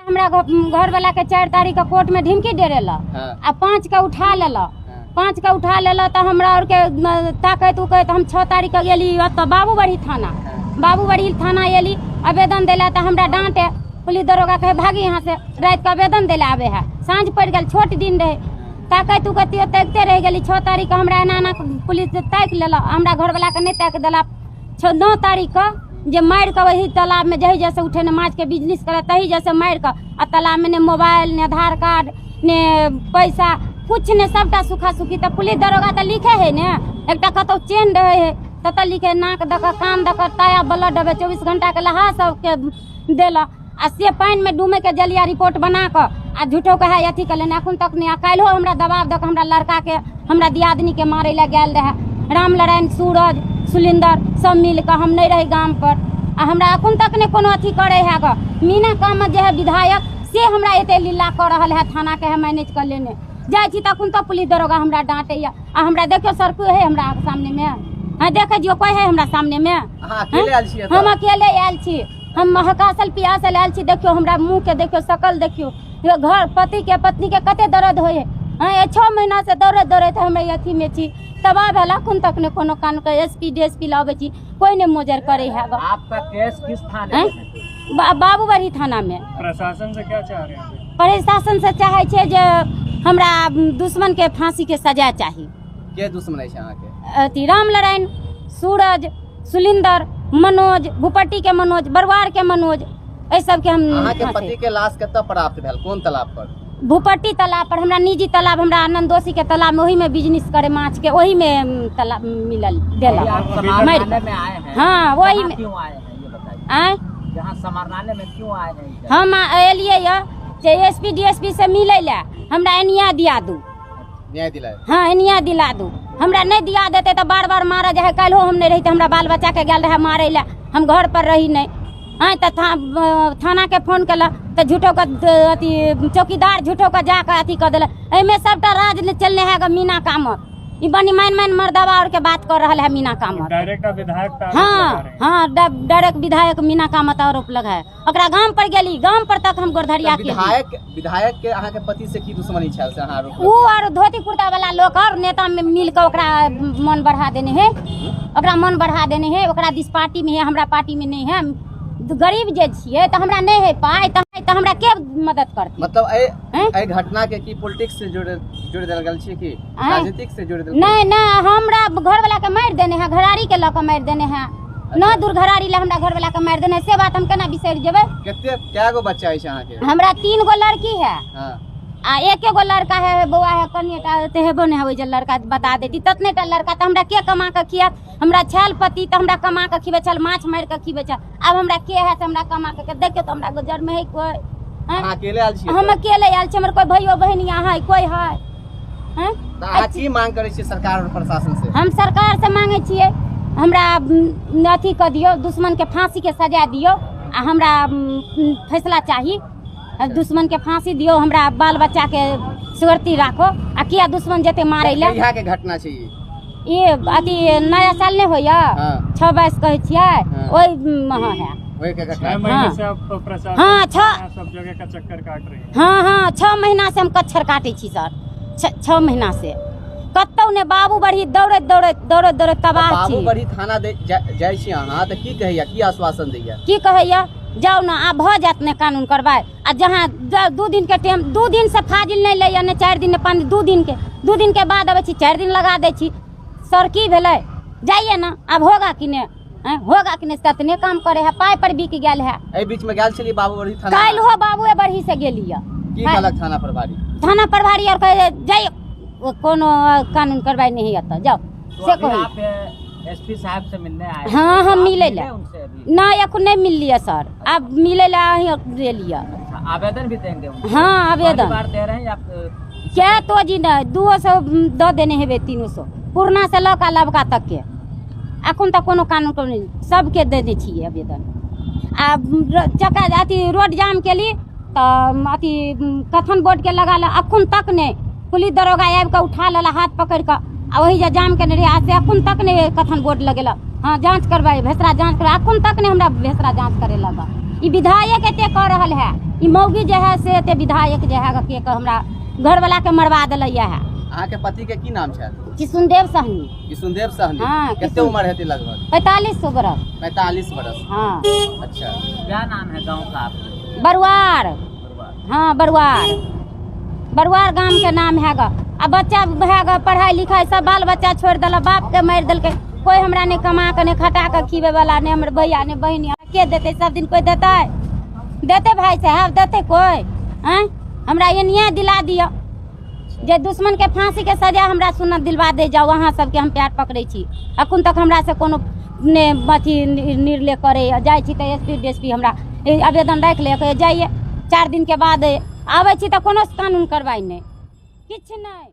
हमरा घरवाला के 4 तारीख के कोर्ट में ढिमकी डेरेला आ 5 के उठा लेला। 5 के उठा लेला तऽ हमरा और के ताकैत उकैत हम 6 तारीख के गेली ओतऽ बाबूबरही थाना। बाबूबरही थाना एली आवेदन देला तऽ हमरा डांटे पुलिस दरोगा कहे भागी यहाँ से, रात के आवेदन देला आबे है, साँझ पड़ि गेल, छोट दिन रहे, ताकैत उकैत ताकिते रहि गेली। 6 तारीख के हमरा एना एना पुलिस ताकि लेलक, हमरा घरवाला के नहि ताकि देलक। 9 तारीख के जे मारि कऽ वही तालाब में जही जैसे उठे ने माछ के बिजनेस करे तही जैसे मारि कऽ आ तालाब में ने मोबाइल ने आधार कार्ड ने पैसा कुछ ने, सबटा सूखा सूखी। तऽ पुलिस दरोगा तऽ लिखे है ने, एकटा कतौ चेन रहे है ततऽ लिखे, नाक दऽ कऽ कान दऽ कऽ ताया ब्लड अबै, 24 घंटा के लहा सबके देलक आ से पानि में डूमे के जलिया रिपोर्ट बना कऽ आ झूठो के है अथी कऽ लेने एखन तक नहि। आ काल्हिओ हमरा दबाव दऽ कऽ हमरा लड़का के हमरा दियादनी के मारै लए गेल रहए, रामनारायण सूरज सुलिंदर सब मिल कऽ, हम नहि रही गाम पर आ हमरा एखन तक नहि कोनो अथी करै है गऽ। मीना कामत जे है विधायक से हमरा एते लीला कऽ रहल है, थाना के है मैनेज कऽ लेने जाइ छी तखन तऽ पुलिस दरोगा हमरा डाँटैया। आ हमरा देखियौ सर कोइ है हमरा सामने में? हाँ देखै जियौ कोइ है हमरा सामने में? अहाँ अकेले आयल छी एतऽ? हम अकेले आयल छी, हम हकासल पियासल आयल छी। देखियौ हमरा मुँह के देखियौ, शकल देखियौ, घर पति के पत्नी के कते दर्द होइ है। हाँ, ये 6 महीना से दौड़ैत दौड़ैत हम एहि अथी में छी, तबाह भेल, एखन तक नहि कोनो कान के एस पी डी एस पी लऽ अबै छी, कोइ नहि मोजर करै है गऽ। आपका केस किस थाने हैं? में है? बाबूबरही थाना में। प्रशासन से क्या चाह रहे हैं? प्रशासन से चाहे छै जे हमरा दुश्मन के फांसी के सजा चाही। के दुश्मन अछि अहाँके? अथी रामनारायण सूरज सुलिंदर मनोज, भूपट्टी के मनोज, बरुआर के मनोज, एहि सबके हम अहाँके फांसी। पति के लाश कतऽ प्राप्त भेल, कोन तालाब पर? भूपट्टी तालाब पर, हमरा निजी तालाब, हमरा आनंद दोषी के तालाब में, ओही में बिजनेस करे माछ के, ओही में तालाब मिलल देलक। अभी आप मारि समाहरणालय में आए हैं? हाँ, वही यहाँ में। क्यों आए हैं ये बताइए। आँय? यहाँ समाहरणालय में क्यों आए हैं इधर? हम एलियै यऽ जे एस पी डी एस पी से मिलै लए, हमरा एनिया दिया दू। न्याय दिलाए? हाँ एनिया दिला दू। हमरा नहि दिया देतै तऽ बार बार मारऽ जाइ है। काल्हिओ हम नहि रही तऽ हमरा बाल बच्चाके गेल रहए मारै लए, हम घर पर रही नहि। आँय तऽ थाना के फोन केलक तऽ झूठो के अथी चौकीदार झूठो के जाकऽ अथी कऽ देलक। एहिमे सबटा राज चलने है ग मीना कामत, ई बनी मानि मानि मर्दवा और के बात कर रहल है मीना कामत। डायरेक्ट आप विधायक पे आरोप हाँ, लगा रहे हैं। हाँ, डायरेक्ट विधायक मीना कामत आरोप लगा है। ओकरा गाम पर गेली, गाम पर तक हम गोरधरिया तऽ के विधायक के अहाँके पति से की दुश्मनी छल से अहाँ आरोप उ और धोती कुर्ता वाला लोग और नेता में मिल के ओकरा मन बढ़ा देने है, ओकरा मन बढ़ा देने है। ओकरा दिस पार्टी में है, हमरा पार्टी में नहीं है। गरीब जे छियै तऽ हमरा नहि है पाइ, तऽ हमरा के मदद करतै? मतलब हैं? एहि घटना के की पॉलिटिक्स से जोड़ देल गेल छै की हैं? राजनीतिक से जोड़ देल गेल? नहीं, नहीं, हमरा घरवाला के मारि देने है, घरारी के लऽ कऽ मारि देने है। न दूर घरारी लए हमरा घरवाला के मारि देने है, से बात हम केना बिसरि जेबै? कते कै गो बच्चा अछि अहाँके? हमरा 3 गो लड़की है। हाँ। आ एके गो लड़का है, बौआ है कनिएटा, तऽ हेबो नहि होय जे लड़का बता देती ततने टा लड़का, तऽ हमरा के कमा कऽ खियात? हमरा छल पति तऽ हमरा कमा कऽ खिबै छल, माछ मारि कऽ खिबै छल। आब हमरा के है से हमरा कमा कऽ देखियौ तऽ हमरा गुजर में है कोइ? हैं? अहाँ अकेले आयल छियै? हम अकेले आयल छी, हमर कोइ भाइयो बहिन यहाँ है, कोइ है? हैं? तऽ अहाँ की मांग करै छियै सरकार और प्रशासन से? हम सरकार से मांगे छियै हमरा अथी कऽ दियौ, दुश्मन के फांसी के सजा दियौ आ हमरा फैसला चाही, दुश्मन के फांसी दियौ, हमरा बाल बच्चा के सुरती राखो। आ किया दुश्मन जेते मारै लए? कहिया के घटना छै ई? ई अथी नया साल नहि होइया? हाँ। 6-22 कहै छियै, हाँ। ओहि मे है। ओहि के घटना। 6 महीने हाँ। से आप प्रशासन हाँ, थाना सब जगह का चक्कर काट रहे हैं। हाँ, हाँ, 6 महीना से हम कच्छर काटै छी सर, 6 महीना से कतौ ने बाबू बरही दौड़ैत दौड़ैत दौड़ैत दौड़ैत तबाह छी। बाबू बरही थाना जाइ छी अहाँ तऽ की कहैया, की आश्वासन दैया? की कहैया, जाउ ने आब भऽ जायत ने कानून करवाइ। आ जहाँ 2 दिन के टाइम, 2 दिन से फाजिल नहि लैया, ने 4 दिन ने 5 दिन, 2 दिन के, 2 दिन के बाद अबै छी, 4 दिन लगा दै छी। सर की भेलै, जाइए ना आब होगा कि नहि? आँय, होगा कि नहि? ततने काम करे है, पाइ पर बिक गेल है। एहि बीच में गेल छलियै बाबू बरही थाना? काल्हि हो बाबूए बरही से गेलियै। की कहलक थाना प्रभारी? थाना प्रभारी और कहे जाइए, कोनो कानून कार्रवाई नहीं होता, जाओ। तो से अभी कही। आप एसपी साहब से मिलने आए? हाँ, हम आप मिले मिले ला। उनसे अभी? ना, एखन नहीं मिललियै सर, आब मिले ला अहीं गेलियै। अच्छा, आवेदन भी देंगे उनको? हाँ, आवेदन। पहली बार दे रहे हैं आप? क्या तो जी नहीं, 200 दऽ देने हेबै, 300 पुरना से लऽ कऽ लबका तक के। एखन तक कोनो कानून के नहि, सबके देने छियै आवेदन। आ चक्का अथी रोड जाम केली तऽ अथी कथन बोर्ड के लगा ले, एखन तक नहि पुलिस दरोगा आबि कऽ उठा लेला हाथ पकड़ि कऽ, आ ओही जे जाम केने रहियै, आ से एखन तक नहि कथन बोर्ड लगेलक। हाँ, जाँच करबै, भेसरा जाँच करबै, एखन तक नहि हमरा भेसरा जाँच करेलक। ई विधायक एते कऽ रहल है, ई मौगी जे है से एते विधायक जे है के हमरा घरवला के मरवा देलै है। अहाँके पति के की नाम छनि? किशुनदेव सहनी। किशुनदेव सहनी। हाँ, कते किशुन- उम्र हेतै लगभग? 45 बरस। 45 बरस। हाँ। अच्छा, क्या नाम है गांव का आपके? बरुआर। बरुआर। हाँ, बरुआर, बरुआर गाम के नाम है ग। आ बच्चा है ग, पढ़ाई लिखाई सब बाल बच्चा छोड़ि देलक, बाप के मारि देलकै। कोई हमरा नहि कमा के, नहि खटा के खिबै वाला, नहि हमर भैया, नहि बहिन। के देतै? सब दिन कोई देतै? देतै भाई साहब? देतै कोई? आँय, हमरा एनिये दिला दिअ जे दुश्मन के फांसी के सजा हमरा सुनत दिलवा दे जाओ। अहाँ सबके हम पैर पकड़ै छी। अखन तक हमरा से कोनो ने अथी निर्णय करे जाइ छी तऽ एस पी डी एस पी हमरा आवेदन राखि ले, कहैए जाइए, 4 दिन के बाद आबै छी तऽ कोनो कानून कार्रवाई नहि, किछु नहि।